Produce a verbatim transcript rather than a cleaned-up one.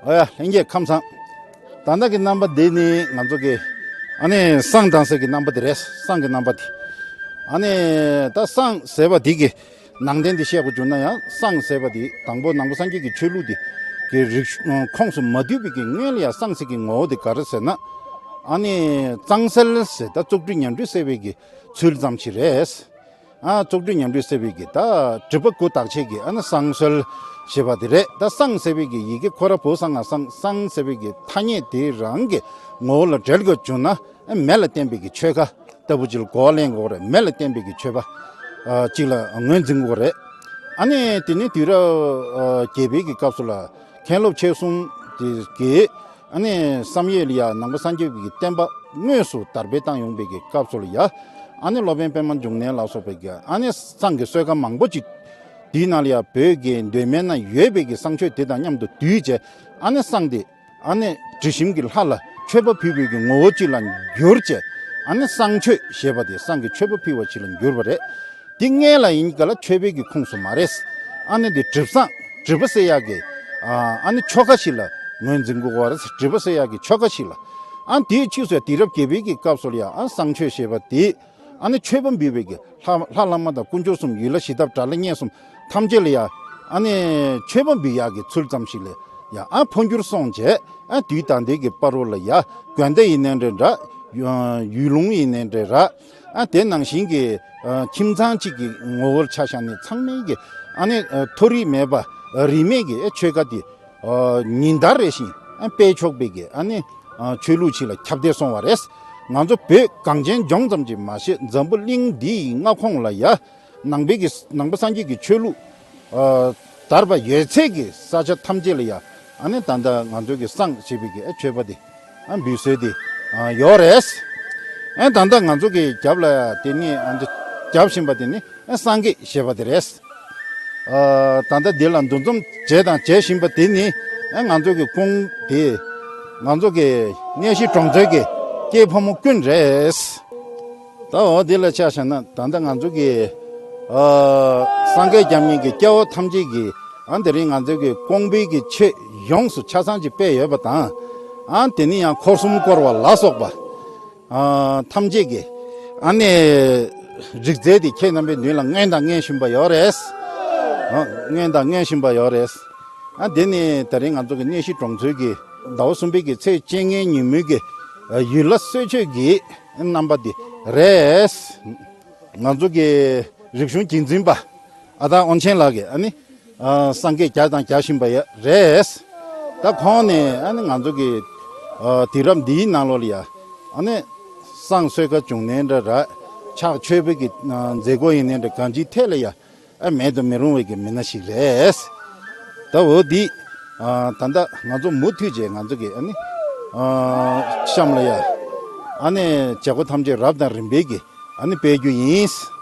ཨོ་ཡ། ལྷན་རྒྱས་ཁམས་བཟང་། ད་ལྟ་གི་རྣམ་པ་འདི་ནི་ང་ཚོ་གི་ཨ་ནི་བསང་བཏང་སའི་གི་རྣམ་པ་འདི་རེད། བསང་གི་རྣམ་པ་འདི། ཨ་ནི་ད་བསང་ཟེར་བ་འདི་གི་ནང་དོན་འདི་བཤད་དགོས་བྱུང་ན་ཡང་། བསང་ཟེར་བ་འདི་དང་པོ་ནང་པ་སངས་རྒྱས་ཀྱི་ཆོས་ལུགས་འདི་གི་རིགས་ཁོངས་སུ་མ་འདུས་པའི་གི་སྔོན་ལ་ཡང་བསང་ཟེར་གི་ངོ་བོ་འདི་ག་རེ་ཟེར་ན། ཨ་ནི་གཙང་སེལ་ཟེར། ད་བཙོག་གྲུ་ཉམས་གྲུ་སེལ་བའི་གི་ཚུལ་ཙམ་ཞིག་རེད། ཨ། བཙོག་གྲུ་ཉམས་གྲུ་སེལ་བའི་གི་ད་སྒྲིབ་པ་དགུ་དག་བྱེད་ཀྱི་ཨ་ནི་བསང་གསོལ་ཞེས་པ་དེ་རེད། ད་བསང་ཟེར་བའི་གི་ཡི་གེ་ཁོ་ར་བོད་བཟང་ང་བསང་། བསང་ཟེར་བའི་གི་ཐ་སྙད་དེ་རང་གི་ངོ་བོ་ལ་འབྲེལ་དགོས་བྱུང་ན། ཨ། མེ་ལ་བརྟེན་པའི་གི་ཆོལ་ཁ་ལྟ་བུ་ཅིག་ལ་གོ་བ་ལེན་དགོས་རེད། མེ་ལ་བརྟེན་པའི་གི་ཆོས་པ་ཨ་ཅིག་ལ་ངོས་འཛིན་དགོས་རེད། ཨ་ནི་དེ་ནི་དུས་རབས་ཨ་བརྒྱད་པའི་གི་སྐབས་སུ་ལ་མཁན་སློབ་ཆོས་གསུམ་དེ་གི་ཨ་ནི་བསམ་ཡས་ལ་ཡ་ནང་པ་སངས་རྒྱས་པའི་གི་བསྟན་པ་དངོས་སུ་དར་སྤེལ་བཏང་ཡོང་པའི་གི་སྐབས་སུ་ལ་ཡ། ཨ་ནི་སློབ་དཔོན་པད་མ་འབྱུང་གནས་ལ་སོགས་པའི་གི་ཨ་ནི་བསང་གི་གསོལ་ཁ་མང་པོ་ཅིག་དེའི་ནང་ལ་ཡ་བོད་ཀྱི་མདོ་སྨད་ན་ཡོད་པའི་གི་བསང་མཆོད་དེ་དང་མཉམ་དུ་བསྡུས་བྱས། ཨ་ནི་བསང་དེ་ཨ་ནི་དྲི་ཞིམ་གྱི་ལྷ་ལ་མཆོད་པ་ཕུལ་བའི་གི་ངོ་བོ་ཅིག་ལ་འགྱུར་བྱས། ཨ་ནི་བསང་མཆོད་ཞེས་པ་དེ་བསང་གི་མཆོད་པ་ཕུལ་བ་ཞིག་ལ་འགྱུར་བ་རེད། དེ་སྔོན་ལ་ཡིན་ག་ལ་མཆོད་པའི་གི་ཁོངས་སུ་མ་རེད། ཨ་ནི་འདི་སྒྲིབ་བསང་། སྒྲིབ་པ་སེལ་ཡག་གི་ཨ་ནི་ཆོ་ག་ཞིག་ལ་ངོས་འཛིན་དགོས་པ་རེད། སྒྲིབ་པ་སེལ་ཡག་གི་ཆོ་ག་ཞིག་ལ། ཨ་ནི་དེའི་ཕྱིས་སུ་དུས་རབས་བརྒྱད་པའི་གི་སྐབས་སུ་ལ་ཡ། ཨ་ནི་བསང་མཆོད་ཞེས་པ་དེ་ཨ་ནི་མཆོད་པ་འབུལ་བའི་གི་ལྷ་ལྷ་བླ་མ་དང་དཀོན་མཆོག་གསུམ། ཡུལ་ལྷ་གཞི་བདག་དགྲ་ལྷ་གཉན་གསུམ་ཐམས་ཅད་ལ་ཡ། ཨ་ནི་མཆོད་པ་འབུལ་ཡག་གི་ཚུལ་ཙམ་ཞིག་ལ་ཡ་ཨ་འཕོ་འགྱུར་སོང་བྱས། ཨ་དུས་ད་ལྟའི་གི་བར་རོ་ལ་ཡ་དགོན་སྡེ་ཡིན་ནའི་འདྲ་འདྲ། ཡུལ་ལུང་ཡིན་ནའི་འདྲ་འདྲ། ཨ་དེ་ནང་བཞིན་གྱི་ཨ་ཁྱིམ་ཚང་གཅིག་གི་ངོ་བོར་ཆ་བཞག་ནས་ཚང་མས་ཀྱི་ཨ་ནི་ཨ་མཐོ་རིས་མེད་པ་རིས་མེད་ཀྱི་ཨ་ཆོལ་ཁ་དེ་ཨ་ཉིན་ལྟར་རེ་བཞིན་ཨ་སྤེལ་ཆོག་པའི་གི་ཨ་ནི་ཨ་ཆོས་ལུགས་ཅིག་ལ་ཁྱབ་གདལ་སོང་བ་རེད། ང་ཚོ་བོད་གངས་ཅན་ལྗོངས་ཙམ་གྱིས་མ་ཟད་འཛམ་བུ་གླིང་འདིའི་མངའ་ཁོངས་ལ་ཡ། ནང་པའི་གི་ནང་པ་སངས་རྒྱས་ཀྱི་ཆོས་ལུགས་ཨ་དར་བ་ཡོད་ཚད་ཀྱི་ས་ཆ་ཐམས་ཅད་ལ་ཡ། ཨ་ནི་ད་ལྟ་ང་ཚོ་གི་བསང་ཞེས་པའི་གི་ཨ་མཆོད་པ་དེ་ཨ་འབུལ་སྲོལ་དེ་ཨ་ཡོད་རེད། ཨ་ད་ལྟ་ང་ཚོ་གི་རྒྱབ་ལ་ཡ་དེ་ནི་ཨ་འདི་རྒྱབ་བཞིན་པ་དེ་ནི་ཨ་བསང་གེགས་ཞེས་པ་དེ་རེད། ཨ་ད་ལྟ་འདི་ལ་འདུ་འཛོམས་བྱས་དང་བྱེད་བཞིན་པ་དེ་ནི་ཨ་ང་ཚོ་གི་ཀོང་དེ་ང་ཚོ་གི་གནས་གཞི་གྲོང་ཚོའི་གི་སྐྱེས་ཕོ་མོ་ཀུན་རེད། ད་འོ་དེ་ལ་ཆ་བཞག་ན་ད་ལྟ་ང་ཚོ་གི་ཨ་བསང་གེགས་རྒྱབ་མཁན་གྱི་སྐྱ་བོ་ཐམས་ཅད་ཀྱིས་ཨ་དེ་རིང་ང་ཚོ་གི་ཀོང་པོའི་གི་ཆོས་ཡོངས་སུ་ཆ་ཚང་ཅིག་སྤེལ་ཡོད་པ་དང་། ཨ་དེ་ནི་ཡང་འཁོར་གསུམ་བསྐོར་བ་ལ་སོགས་པ་ཨ་ཐམས་ཅད་ཀྱིས་ཨ་ནི་རིག་རྩལ་དེ་ཁྱེད་རྣམ་པའི་མདུན་ལ་སྔོན་དང་སྔོན་བཞིན་པ་ཡོད་རེད། ཨ་སྔོན་དང་སྔོན་བཞིན་པ་ཡོད་རེད། ཨ་དེ་ནི་ད་རིང་ང་ཚོ་གི་གནས་གཞི་གྲོང་ཚོའི་གི་ཟླ་བ་གསུམ་པའི་གི་ཚེས་བཅོ་ལྔའི་ཉིན་མོའི་གི་ཡུལ་ལྷ་གསོལ་མཆོད་ཀྱི་རྣམ་པ་འདི་རེད། ང་ཚོ་གི་རིག་གཞུང་གཅེས་འཛིན་པ་ཨ་སྟག་དབང་ཆེན་ལགས་ཀྱིས་ཨ་ནི་ཨ་བསང་གེགས་རྒྱག་དང་རྒྱག་བཞིན་པ་ཡ་རེད། ད་ཁོང་ནས་ཨ་ནི་ང་ཚོ་གི་ཨ་དུས་རབས་འདིའི་ནང་ལོགས་ལ་ཡ་ཨ་ནི་བསང་གསོལ་ཁ་བྱུང་ནའི་འདྲ་ར། ཕྱག་མཆོད་པའི་གི་ཨ་མཛད་སྒོ་ཡིན་ནའི་འདྲ་གང་ཅིའི་ཐད་ལ་ཡ་ཨ་མེད་དུ་མི་རུང་བའི་གི་མི་སྣ་ཞིག་རེད། ད་འོ་འདི་ཨ་ད་ལྟ་ང་ཚོ་མུ་མཐུད་བྱས་ང་ཚོ་གི་ཨ་ནི་ཨ་གཤམ་ལ་ཡ་ཨ་ནི་བྱེད་སྒོ་ཐམས་ཅད་རབ་དང་རིམ་པས་ཀྱི་ཨ་ནི་སྤེལ་རྒྱུ་ཡིན།